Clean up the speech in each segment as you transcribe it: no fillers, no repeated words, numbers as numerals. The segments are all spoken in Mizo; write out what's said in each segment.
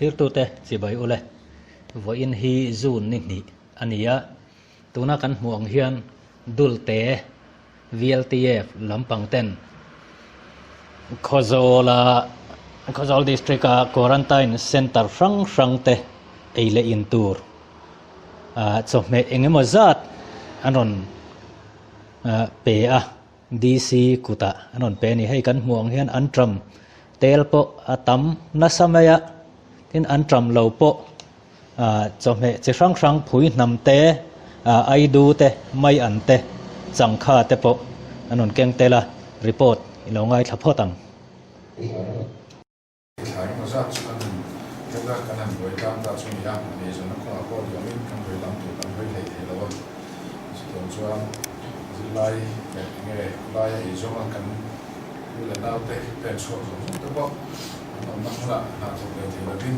Thirtute chibai ule, vawiin hi June ni hnih a ni a, tuna kan hmuh ang hian Dulte VLTF lampang ten Khawzawla Khawzawl District a Quarantine Centre hrang hrang te ei leh in tur chawhmeh eng emaw zat an rawn pe a. DC kutah an rawn pe a ni. Hei kan hmuh ang hian an ṭam tel pawh a tam nasa mai a, tin an ṭam lo pawh ah chawhmeh chi hrang hrang phui hnam te, ah aidu te, mai an te, changkha te pawh an rawn keng tel a, report i lo ngaithla phawt ang. Thlai emaw zat chu kan han tel a, kan han buai tlang ta chu ni a, mahni eizawnna kawngah pawh liamin kan hawi lam tur kan hawi hlei thei lo a. Chutiang chuan zirlai leh enge khawlaia eizawnga kan u leh naute pen chhuak zawng zawng te pawh an awmna hmunah hna thawk leh thei lovin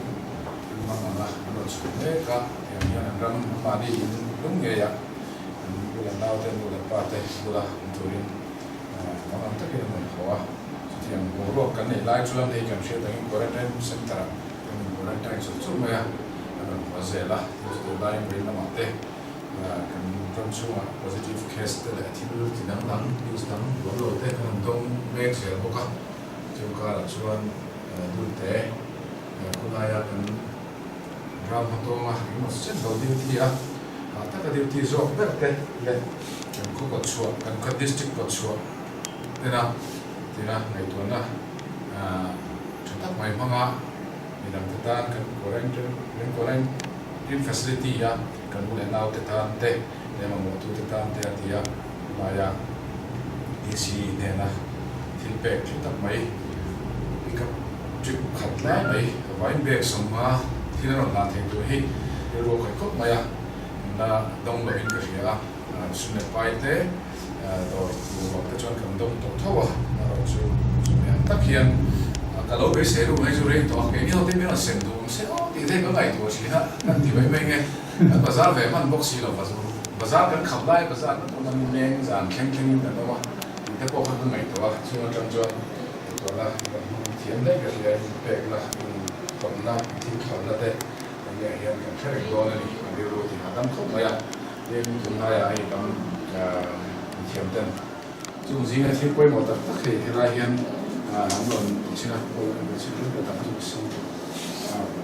an hmang ang a, an rawn chhuak mek a, tiang hian an ram mahni in lung ngeiah an u leh naute, nu leh pa te bula awm turin Hmang ang takin a rawn haw a, chutiang boruak kan neih lai chuan hei kan hriat angin quarantine centre ah kan in quarantine chawlh chawlh mai a, a rawn haw zel a, tin chutih laiin vawiin lamah te kan ram chhungah positive case te leh thil ti dang dang news dang duam lo te kan han dawng mek zel bawk a, chu karah chuan Dulte khawlaia kan ram hmatawnga engemaw chen lo duty a. Hah taka duty zawk ber te leh kan khaw kawt chhuah, kan khaw district kawt chhuah tena tina ngaihtuahna tha tak mai hmanga midangte tan kan quarantine facility a kan u leh naute tan te leh mamawhtute tan te a ti a, helaia DC hnena thil pek tha tak mai pickup trip khat lai mai vain bag 50 thil a rawn lah thei tur hi rilru a khawih khawp mai a, na dawng lovin ka hria a, sum leh pai te dawr tur te chuan kan dawng tawh tho a, erawh chu chumi ang tak hian ka lo beisei ru mai chu rei tawh a, keini ho te min rawn sem duh ang se aw tih te hi ka ngaihtuah thin a, kan ti mai mai nge, kan bazar ve hman bawk si lo, bazar kan khap lai bazar na tawh nan leng zan thleng thlengin kan awm a tih te pawh kha ka ngaihtuah a, chung atang chuan ngaihtuahna kan hmang thiam hle ka hria, inpekna, intawmna, inthilthlawmna te. Kan leh hian kan hre reng dawn a ni, kan rilru a tihah dam khawp mai a, tin tunlaiah hei kan mithiam ten chung zinga thil pawimawh tak tak hei helai hian an rawn ti chin a, aw an rawn chhin ringawt ang chu si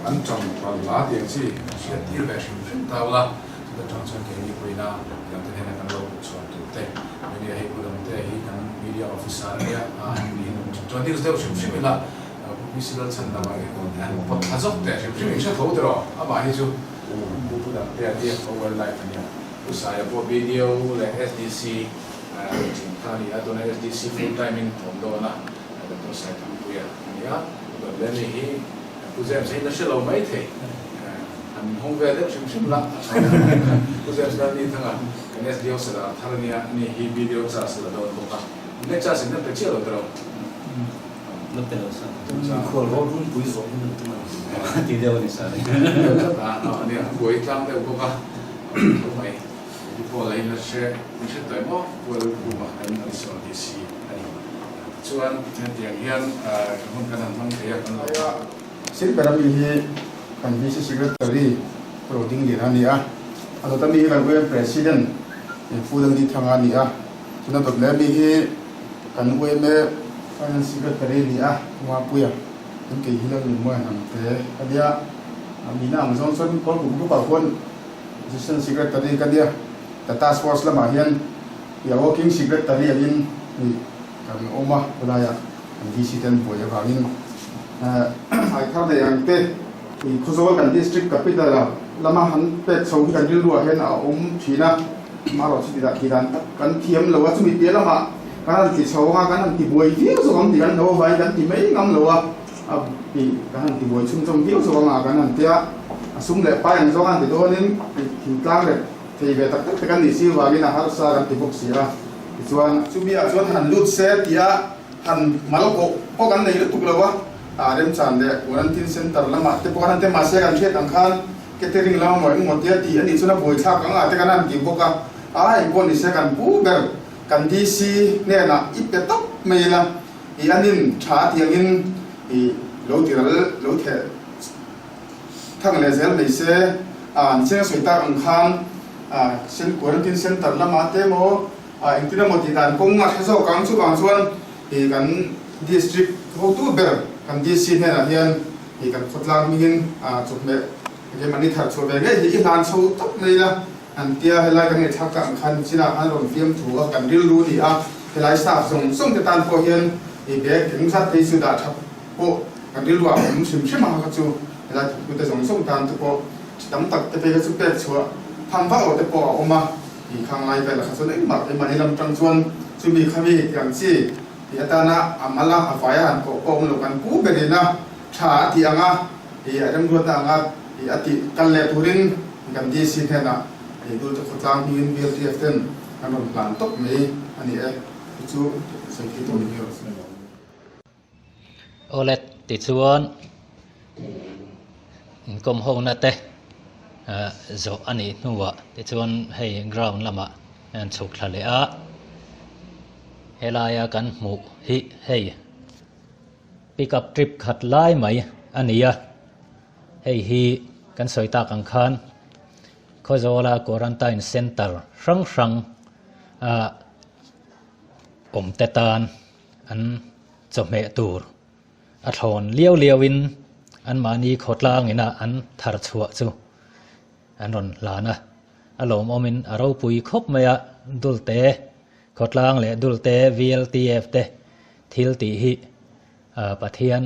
an tang pal la tih ang chi kan hriat tir ve hrim hrim ta ula, chuta tang chuan keini pawina midangte hnena kan lo chhuan tur te media hei pu Dangte hi kan media officer a nia a ni chuan news deuh hrim hrim ila. Pu PC Lalchhandama hi an pawt thla zawk teh hrim hrim in hre tho tiraw? Amah hi chu Pu Pu Dangtea tia Power Life a nia. Pu Saia pawh BDO leh SDC thin kha a ni a, tuna SDC full time in a awm dawn a, Doctor Saithangpuia a ni a. Dawt leh mi hi Pu James hi na hre lo mai thei, han hawng ve deuh hrim hrim la a tha ang. Pu James Lalnithanga kan SDO Sadar thar a nia, ani hi BDO charge la dawn bawk a. Inleh charge in na pe chiah lo tiraw? La pe lo sa. Khual rawt runpui zawh hi nan tum a ni. Ti deuh a ni sa ni. A nia, a buai tlang deuh bawk a, a awm tho mai. Pu Paul-a hi la hre, min hre tawh em aw? Pu Lalkhuma kan an sawn tih si a ni. Tichuan, hetiang hian kan hun kan han hmang thei a, kan lo. Aia Silper ami hi kan VC Secretary Pu Rodingliana a ni a, a dawt ami hi kan UM President Pu Dangdithanga a ni a, chuna dawt leh ami hi Kan UMA Finance Secretary ni a, Mapuia, kan kei hi Lalnunmawia hnam te ka nia. A nihna ang zawng chuan Kawlkuk Group ah khuan Assistant Secretary ka nia. Ta Task Force lamah hian i a Working Secretary angin ni kan awm a, khawlaiah kan DC te an buai avangin ai thar nei ang te i Khawzawl kan District Capital ah lama han pek chho hi kan rilruah hian a awm thin a. Marawh chu tidah khi dan tak kan thiam lo a, chumi piah lamah kan han ti chho anga kan han ti buai viau zawk ang tih kan hlo avangin kan ti mai ngam lo a, a ti kan han ti buai chhungchawm viau zawk anga kan han tia, a sum leh pai ang zawng a han ti dawnin thingtlang leh thei ve tak tak te kan nih si avangin a harsa kan ti bawk si a, tichuan chumi ah chuan han lut se tia han mal koh pawh kan nei lutuk lo a, ah remchan leh quarantine center lamah te pawh kan han ti a, mahse kan hriat ang khan Catering lama maw engmaw tia tih a nih chuan a buaithlak ang a te kan han ti bawk a, a engpawh ni se kan pu ber kan DC hnenah i pe tawp mai ila i anin tha tiangin i lo ti ral lo theh Thang leh zel mai se, an chiang sawi tak ang khan quarantine center lamah te emaw engtin emaw tih dan kawng a hre zawk ang. Chuvang chuan kan district hotu ber kan DC hnenah hian kan khawtlang hmingin chawhmeh keimahni thar chhuah ve ngei hi i hlan chho tawp mai ila an tia. Helai kan ngaihthlak tak ang khan chinah khan rawn fiam thu a kan rilru ni a, helai staff zawng zawng te tan pawh hian bag eng zat phei chu dah that pawh kan rilru ah awm hrim hrim a kha chu helai thawktu te zawng zawng tan te pawh thi tam tak te phei kha chu pek chhuah tham vak lo te pawh a awm a, tih khang lai velah kha chuan engmah keimahni lam tang chuan chumi khami tiang chi tih atana a mal a a vai a han kawh pawh awm lo kan pu berin a tha a tih ang a ih a remruatna ang a ih a tih kal leh turin kan DC hnenah ih Dulte khawtlang hmingin VLTF ten an rawn hlan tawp mai a ni e, chu chu sawi thei tur ni rawh se. Awle tichuan inkawm hona te zawh a nih hnuah tichuan hei ground lamah an chhuk thla leh a, helaia kan hmuh hi hei pickup trip khat lai mai a ni a, hei hi kan sawi tak ang khan Khawzawla quarantine center hrang hrang a awm te tan. An chawhmeh tur a thlawn liau liau in anmahni khawtlang ina an thar chhuah chu an rawn hlan a, a lawmawm in a ropui khawp mai a, Dulte khawtlang leh Dulte VLTF te thil tih hi Pathian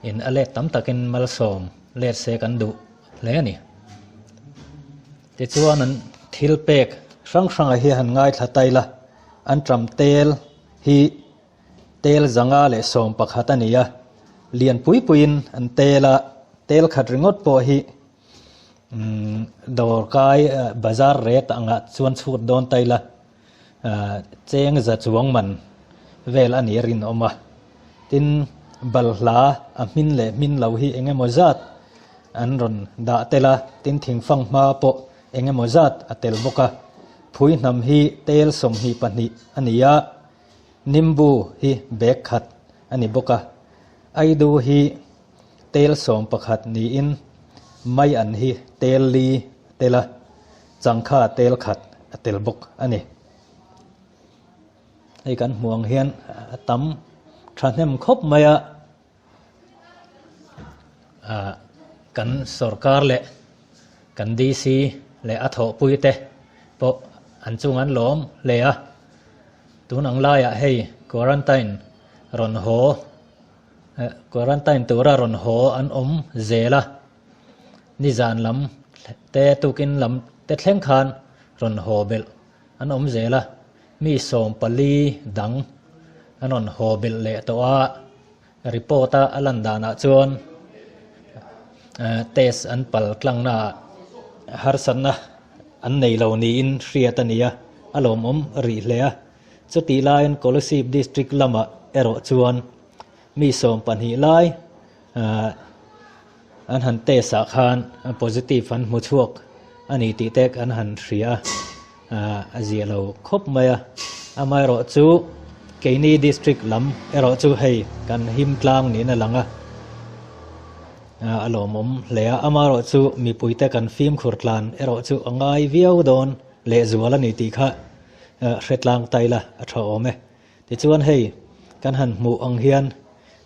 in a let tam takin malsawm let se kan duh hle a ni. Tichuan an thil pek hrang hrangah hi han ngaithla ta ila, an ṭam tel hi tel 111 a ni a, lian pui puiin an tel a, tel khat ringawt pawh hi umm dawrkai bazar rate angah chuan chhut dawn ta ila cheng za chuang man vel a nih a rinawm a, tin balhla a hmin leh hmin lo hi eng emaw zat an rawn dah tel a, tin thingfang hma pawh eng emaw zat a tel bawk a, phui hnam hi tel 22 a ni a, nimbu hi bag khat a ni bawk a, aidu hi tel 11 niin mai an hi tel li a tel a, changkha tel khat a tel bawk a ni. Hei kan hmuh ang hian a tam thahnem khawp mai a. Kan sorkar leh kan DC leh a thawhpui te pawh an chung an lawm hle a, tun ang laiah hei quarantine rawn haw quarantine tura rawn haw an awm zel a, nizan lam te tukin lam te thleng khan rawn haw belh an awm zel a, mi 14 dang an rawn haw belh leh tawh a. Report a a lan danah chuan test an pal tlangna ah harsatna an nei lo niin hriat a ni a, a lawmawm rih hle a. Chutih laiin Kolasib District lamah erawh chuan mi 12 lai An han test ah khan positive an hmu chhuak a ni tih te kan han hria a, a zia lo khawp mai a. Amaherawh chu keini district lam erawh chu hei kan him tlang niin a lang a, a lawmawm hle a. Amaherawh chu mipuite kan fimkhur tlan erawh chu a ngai viau dawn lehzual a ni tih kha hre tlang ta ila a tha awm e. Tichuan hei kan han hmuh ang hian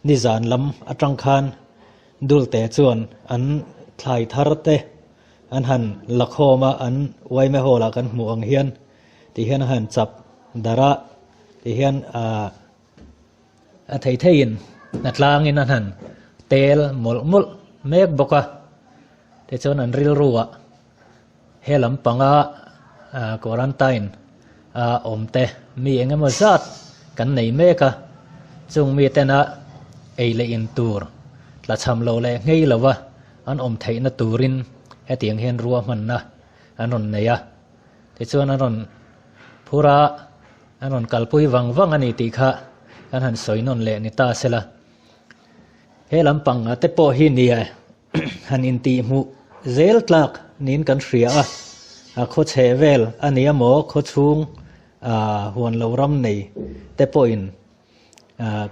nizan lam atang khan Dulte chuan an thlai thar te an han la khawm a, an Uaime Hall ah kan hmuh ang hian ti hian a han chap darh a, ti hian ah a thei theiin a tlangin an han tel mawlh mawlh mek bawk a, tichuan an rilru ah He lampanga quarantine a awm te mi eng emaw zat kan nei mek a, chung mi tena ei leh in tur tlachham lo leh nghei lova an awm theihna turin hetiang hian ruahmanna an rawn nei a, tichuan an rawn phur a, an rawn kalpui vang vang a ni tih kha kan han sawi nawn leh ni ta sela. He lampanga te pawh hi nia. Han intihhmuh zel tlak niin kan hria a, a khaw chhe vel a ni emaw khaw chhung huan lo ram nei te pawhin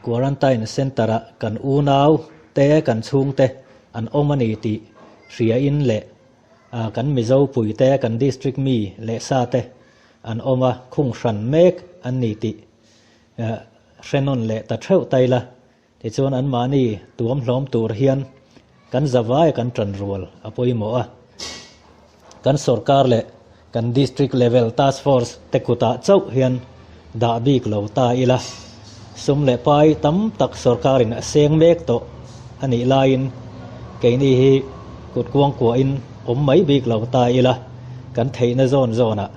quarantine centre ah kan unau te kan chhung te an awm a ni tih hriain leh kan Mizo puite, kan district mi leh sate an awm a, khung hran mek an ni tih hre nawn leh ta theuh ta ila. Tichuan anmahni tuam hlawm tur hian kan zavaia kan tan rual a pawimawh a. Kan sorkar leh kan district level task force te kutah chauh hian dah bik lo ta ila, sum leh pai tam tak sorkarin a seng mek tawh a nih laiin keini hi kut kuangkuahin awm mai bik lo ta ila, kan theihna zawn zawnah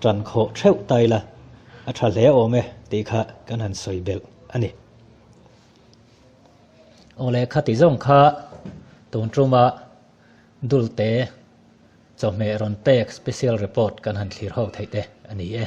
tan khawh theuh ta ila a tha hle awm e tih kha kan han sawi belh a ni. Aw le khati zawng kha tun tuma Dulte chawhmeh rawn pek special report kan han thlir ho theih te a ni e.